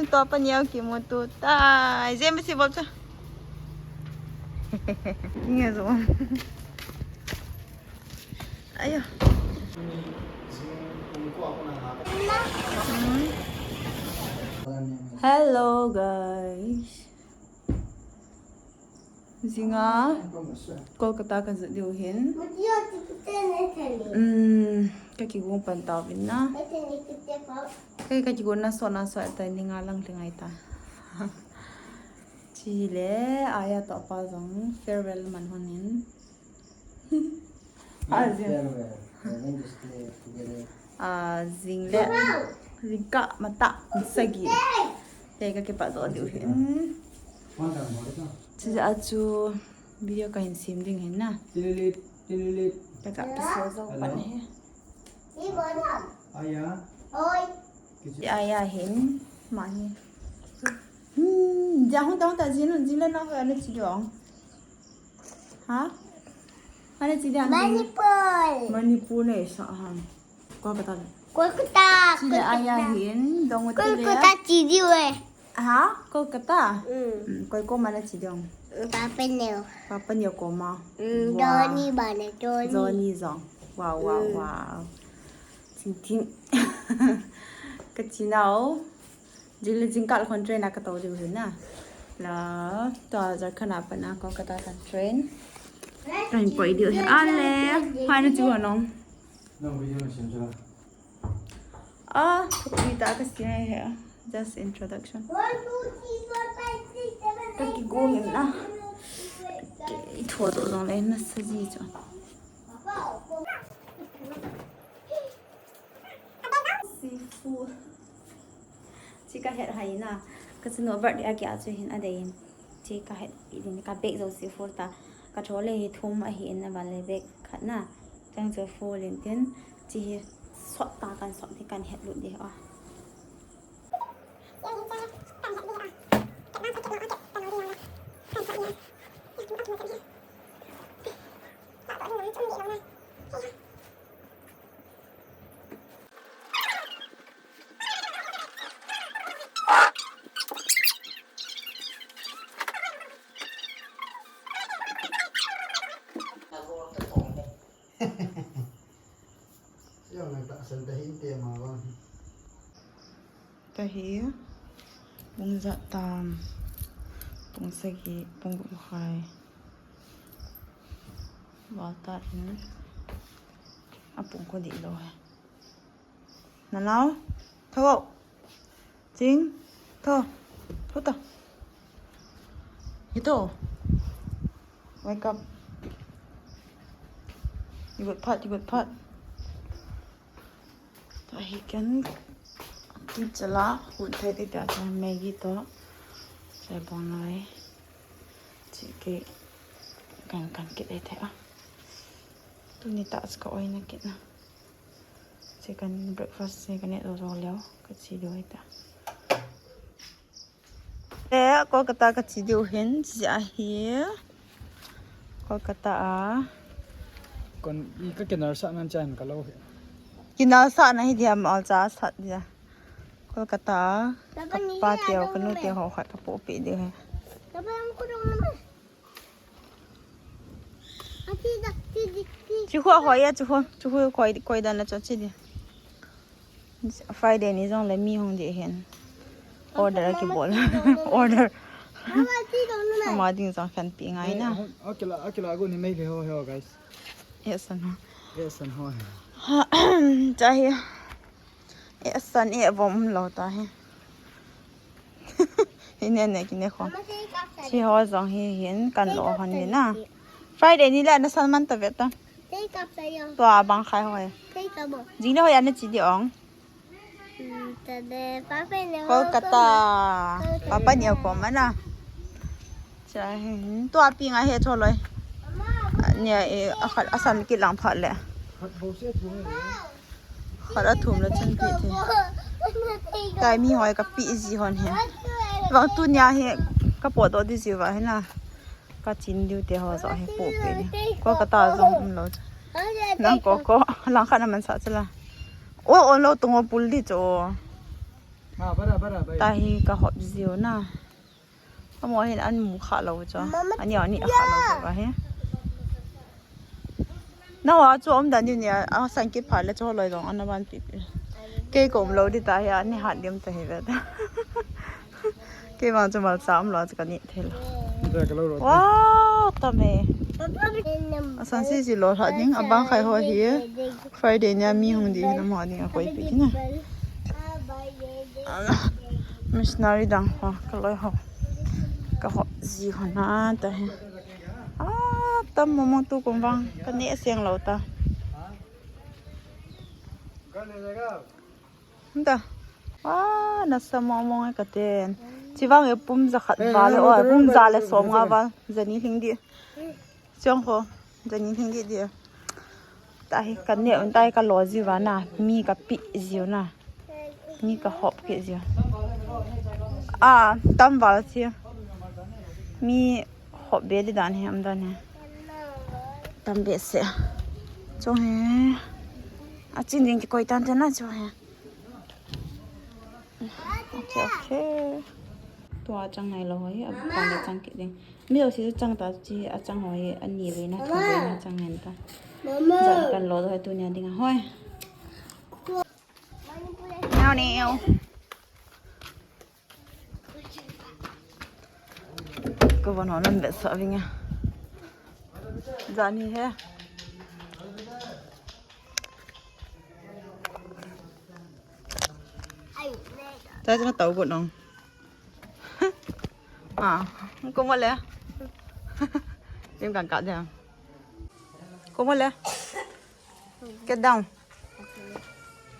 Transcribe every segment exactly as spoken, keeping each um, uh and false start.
Tua pa niau kimuto tai. Jem si bol cha. Nge zo. Ayo. Hello guys. Jinga Kolkata ka jot diu hin. Um, ka kigon pan tauvin na. Ka, ka kigon na so na so ta ni nga lang ti ngai ta. Chile, aya to pa jong farewell man honin. Ah, jing. Ah, jing le. Jing ka mata sagi. Te ka kipa jo diu hin. Chija chu video ka hin sem ding hin na. Tililit, tililit. Ka ka kiso jo pan he. Aya. Oi. Aya hin. Ma hi. Hmm, ja hung ta hung ta jing, jing le na ho ne chi jong. Ha? Hane chi dia? Manipur. Manipur ne sa ha. Kolkata. Kolkata. Chi dia aya hin dong ti le. Kolkata chi di we. Ha? Kolkata. Mm. Mm, koi ko mana chi dong. Papua New. Papua New ko ma. Mm, Johnny ba ne Johnny. Johnny jong. Wow, wow, wow. Ting ting. Ka chi nau. Jing le jingkah khun train a ka to diu hin na. La, tua Jharkhand a pat na Kolkata kan train. Kan koi diu hin. Ale, hoi na chu nong. Ah, kapui ta ka si ngai he. Just introduction. Ka kigo hin na. Ki tho to jong le na sa ji chu. Seafood. Chi ka het hai na. Ka chanu birthday a kia chu hin a dei in. Chi ka het i din ka bag jo seafood ta. Ka chole hi thum ahi in na ban le bag khat na. Chang chu full in tin. Chi hi sot ta kan sot ti kan het lut di a. Siang nang tahsan ta hin te ma bang. Tahi, pung jat tam, pung sagi, pung gup makhai. Val ta in, a pung ko di lo he. Na nau, tho. Ching, tho, tho ta. Hito. Wake up. Igot phat, igot phat. Tahi kan, kin chala, hun thei ti ta cha Maggi to. Sai bong lai. Chi ke, kan, kan kit ai thei a. Tuni ta ka oi na kit na. Chi kan breakfast chi kan et lo lo leo, ka chi diu ahi ta. Eh, Kolkata ka chi diu hin, chi ahi. Kolkata a. Kon, i ka kinal sah nan chan ka lo hi. Kinal sah na hi dia ma cha sat dia. Kolkata a. Ka pa teu, ka nu teu ho khat ka po pe diu hi. Chu ho hoi a, chu ho, chu ho koi, koi dan la chu chi di. Friday ni jong le mi hung di hin. Order a kibol. Order. Ama ding jong khan pi ngai na. Akila, akila go ni mai le ho ho, guys. Yes, no. Yes, no. Cha hi. Eh, san eh, vom lo ta hi. Hi ne ne ki ne kho. Chi ho jong hi hin kan lo hon ni na. Friday ni la na san man ta ve ta. Tua bang khai hoi. Jing le hoi ana chi di ong. Kolkata. Papua New ko mana. Cha hin tua pi nga he tho loi. Nia e a khat a san ki lang phat le. Khat a thum le chun pi the. Tai mi hoi ka pi ji hon he. Vang tunia hi ka po do di ji va he na. Ka chin diu te ho jo hi po pe ni. Kolkata jong um lo. Nang ko ko lang khat na man sa chala. O, o lo tung o pul di cho. Tahi ka hop jiu na. Amo hin an mu kha lo cho. Ani ani kha lo cho ka he. Na wa chu om dan ni a san kit pha le cho loi dong ana ban pi pi. Kei ko um lo di ta he ani hat dim ta he ve ta. Kei vang chu mal cha um lo chu ka ni thei lo. Wow, ta me. Asan si si lo ha ding abang khai ho hi. Friday nia mi hung di na mo ni a koi pi na. Missionary dang ho ka loi ho. Ka ho ji ho na ta he. Ah, tam mo mo tu kum vang ka ne seng lo ta. Nda. Ah, nasa mo mo ka ten. Chi vang e pum za khat val e, oh, pum za le som nga val. Za ni hling di. Chong ho. Za ni hling di di. Ta hi ka ne un ta hi ka lo ji va na. Mi ka pi ji na. Mi ka hop ki ji. Ah, tam val chi. Mi hop be di dan he, am dan he. Tam be se. Chong he. A chin ding ki koi tan te na chong he. Okay, okay. Tua chang nai lo hoi, a pan le chang ki ding. Mi lo si chang ta chi a chang hoi, a ni ve na, thum ve na chang ngen ta. Mama. Ja kan lo hoi tu nia ding a hoi. Nao neo. Ko von hon be sa vinga. Jani he. Ta jana tau go nong. Ah, ko mo le. Lim kan ka de. Ko mo le. Get down.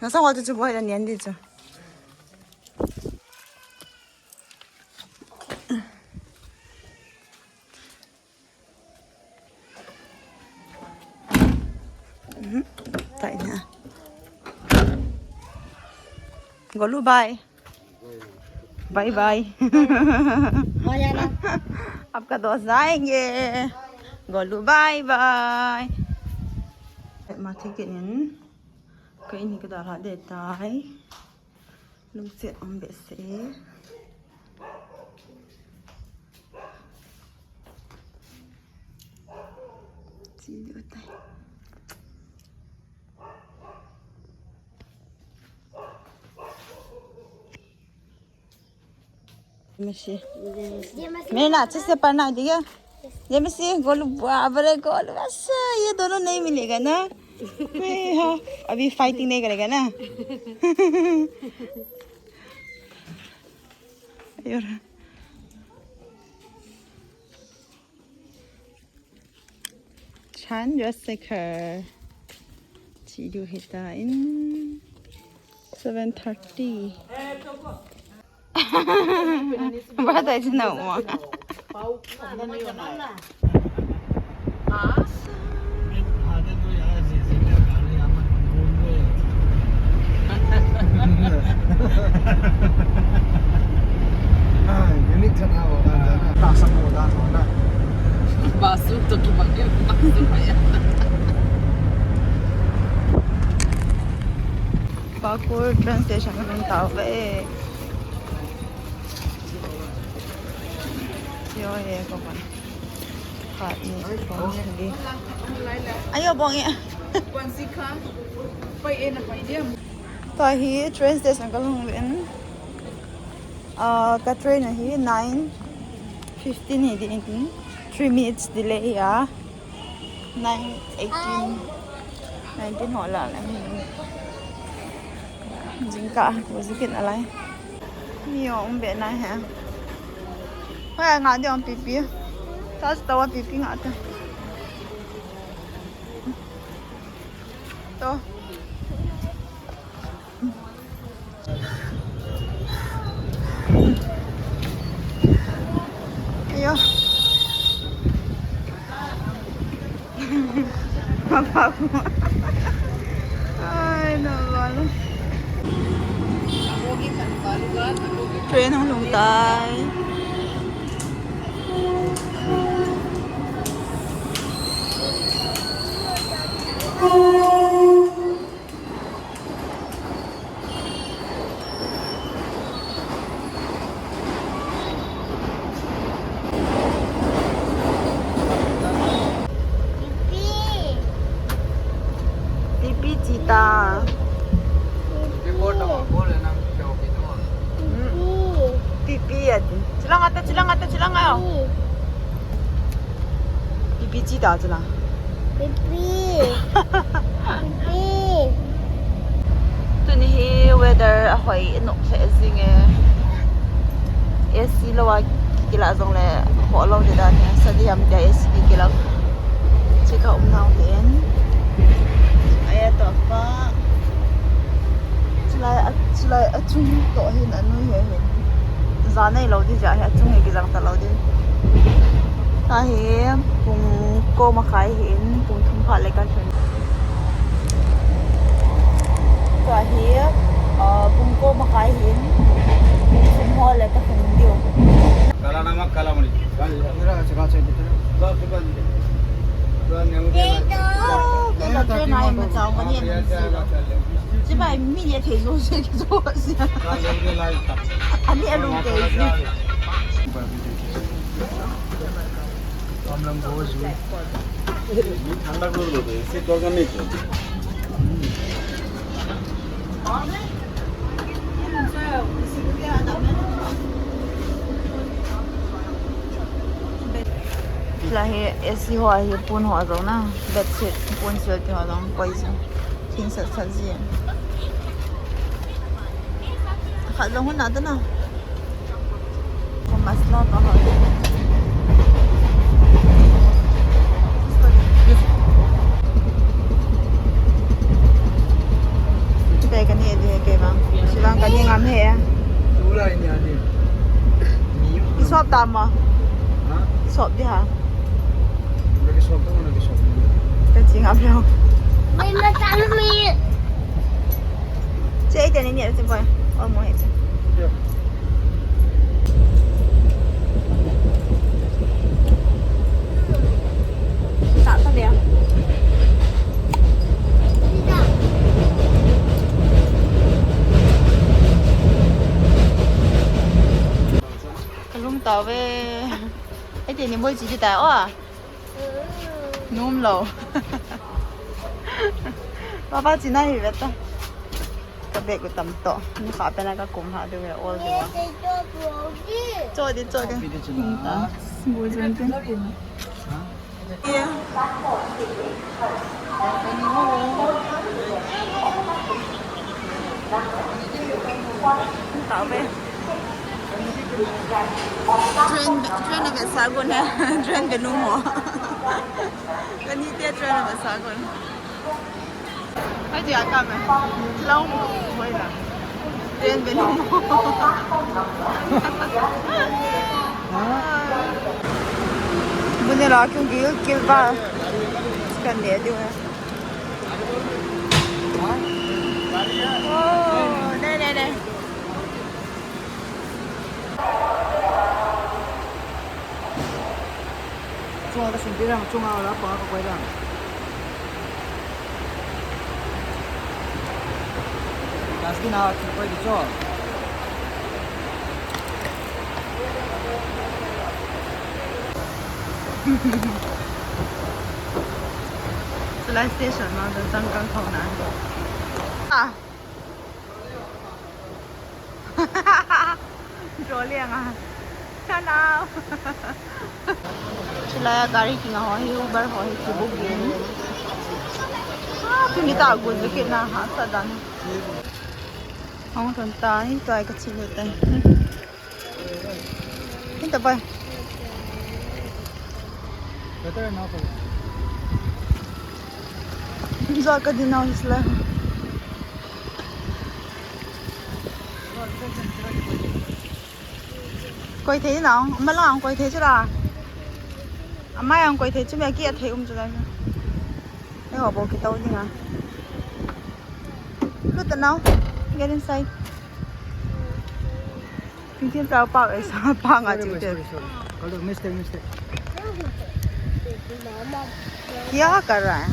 Na sa wa tu chu boy la nian di chu. Mhm. Tai na. Golu bye. Bye bye. Maya na. आपका दोस्त जाएंगे. Golu bye bye. Ma thei kit in. Ka in hi ka dalha de tai. Lungset um behseh e. Chi diu tai. Mesi. Mena, chise pana diga. ये मिसी गोलू बाबरे गोलू बस ये दोनों नहीं मिलेगा ना. अभी फाइटिंग नहीं करेगा ना. Chandrasekhar. Chi diu hita in seven thirty. Brother, it's no more. Unique khat na ho dan jana. Ta sa mo dan ho na. Basu to ki bang basu maya. Pakur train station ka lhung tauve. Yo, ye ko ba. Khat, ni, thum, li. Ayo, bong e. Tua hi train station ka lhung in. Ah, ka train ahi nine fifteen hi di in. Three minutes delay a. Nine eighteen, nineteen ho la la hi. Jingkah, ko jikin alai. Mi um be na he. Hoi, nga de um pipi. Tas tawa pipi nga ta. To. Ayo. Ay, no, vale. Train hung lhung tai. Ah. Pipi. Hmm. Pipi ati. Chulanga ta, chulanga ta, chulanga. Pipi chi ta chula. Pipi. Pipi. Tuni hi weather ahoi inok lheh jing e. A C lou a kilah jongle ho lou ti dan hi. Sa di ham tia A C kikilah. Chi ka um nau hin. Aya to pa. Chulai a, chulai a chung to hin anoi he hin. Ja nei lou di ja hi a chung hi kijang ta lou di. Tahi pung ko makai hin, pung thum pha le ka Tua hi, ah, pung ko makai hin, pung thum ho le ka hung diu. Kala nama kala mani. Kala, kala, kala, kala. Kala, kala, kala. Kala, kala, kala. Chibai mi le thei zo se zo se. Ani alung te se. Thanda kuru lo, isi dorkar nei to. Lahi A C ho ahi pon ho jong na, bedsheet pon sel te ho jong koi jong. Thing sat sat ji. Khat jong hun na ta na. Masala pa ho. Te kani e di he ke bang. Silang kani ngam he. Tula ini adi. Isop tama. Ha? Isop di ha. Lagi sop tu, lagi sop. Kan sing ngam leo. Mai na talu mi. Che ite ni ni ate boy. O mo ite. Sa ta dia. Kalum tave. Ite ni boy chi ta o. Nom lou. Papa chi na hi ve ta. Ka bag u tam to. Ni kha pe na ka kum ha de ve all de wa. Cho di cho di. Pi di chi na. Bo zen te. Ha? Tao ve. Train, train a ve sa gon he. Train ve nu mo. Kani te train a ve sa gon. Hai dia ka me. Lau mo. Hoi la. Train ve nu mo. Bu ne la kyun gil gil ba. Kan le diu hai. Oh, đây, đây, đây. Chunga ka sum pi lang, chunga la pa ka koi lang. Dustbin a koi di cho. Chulai station ma, chang kang thong na. Ah. Draw liang a. Hello. Chulai a gari kinga ho hi, Uber ho hi kibook in. Ah, tuni ta gun bikit na ha sa dan. Hong ton ta hi, tua ka chilu ta. Hinta pai. Better now, pai. Ja ka dinau hisla. Koi thei nau, ama lang koi thei chula. Ama yang koi thei chu me ki a thei um chula. Ei ho bou kitou dinga. Lut ta nau. Get inside. Tingting tao pa, eh, sa pa nga. Sorry, boy, chute. Sorry, sorry. Kalau mistake, mistake. Kya kar raha hai?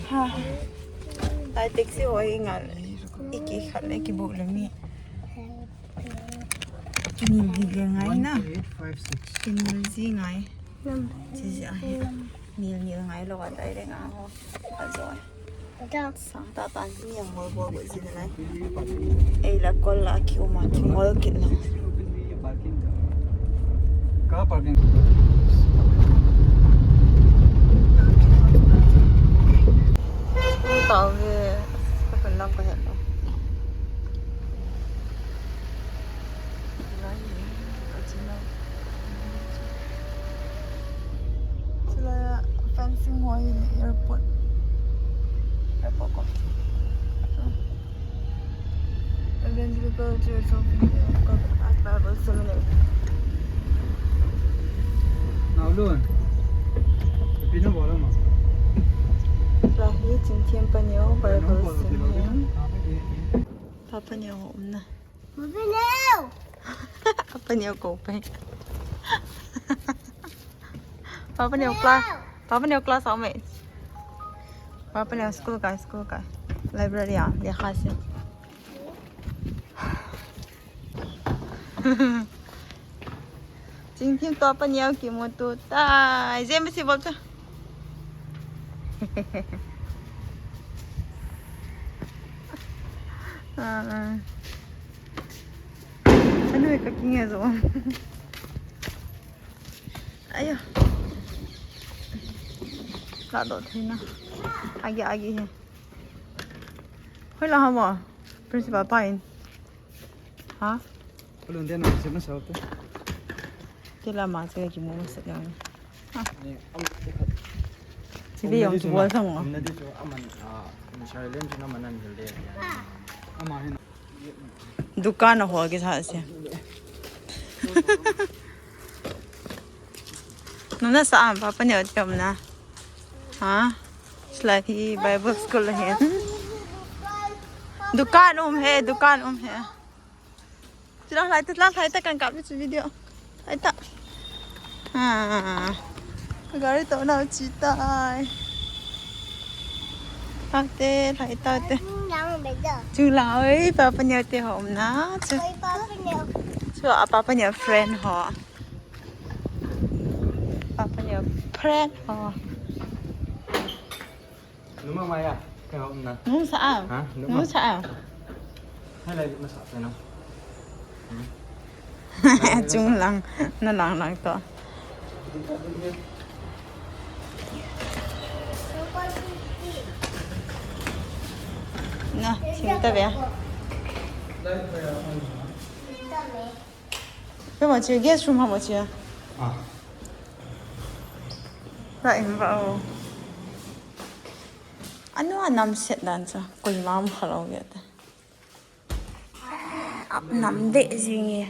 Ha. Tai taxi ho hi ngal. Iki khat le kibook le mi. Kinil ji le ngai na. One eight five six. Kinil ji ngai. Chi jeh ahi. Nil nil ngai lou a tai ding a ho. Ajoi. Sang tah tah in mi ahol bol bol jin lai. Ei la kol la kium a kingol kit lou. Car parking. Tao ve, ka pen lam ka het lou. Chulai a fencing ho hi airport. Airport ko. Evangelical Church of India Bible Seminary. Naolun. Pina bola ma. Chulai hi Chingthem Paneo Bible Seminary. Papa Neo umna. Papa Neo. Papa Neo ko pai. Papa Neo class. Papa Neo class aum e. Papa Neo school kai, school kai. Library a, lekha sim. Chingthem toh Papa Neo kimu tu tai. Jem si bol tu. Ah, ah. Anu ka kinga zo. Ayo. La do thina. Agi, agi he. Hoi la hamo. Principal pa in. Ha? Alun den ma se ma sa te. Te la ma se ki mo se ya. Ha. Ni am te khat. Ti bi yong chu bol sang. Am na di chu aman, ah, ni silent chu na man an hil de. Ama hin. Dukan a hol kisa se. Nuna sa am Papa Neo te um na. Ha? Chulai hi Bible school hi. Dukan um he, dukan um he. Chulai lai ta, lai ta kan kap chu video. Ai ta. Ah. Gari to na chi tai. Tate, lai tate. Chulai oi, Papa Neo te ho um na. Chu. Chu a Papa Neo friend ho. Papa Neo friend ho. Numa maya, kaya um na. Nung sa a? Ha? Numa. Nung sa a? Hai lai masa pa na. Chung lang, na lang lang to. Na, sim ta ve. Pe ma chi guest room ha ma chi. Ah. Ra in va o. Anu a nam set dan cha. Koi mam kha lo ve ta. Ap nam de jing e.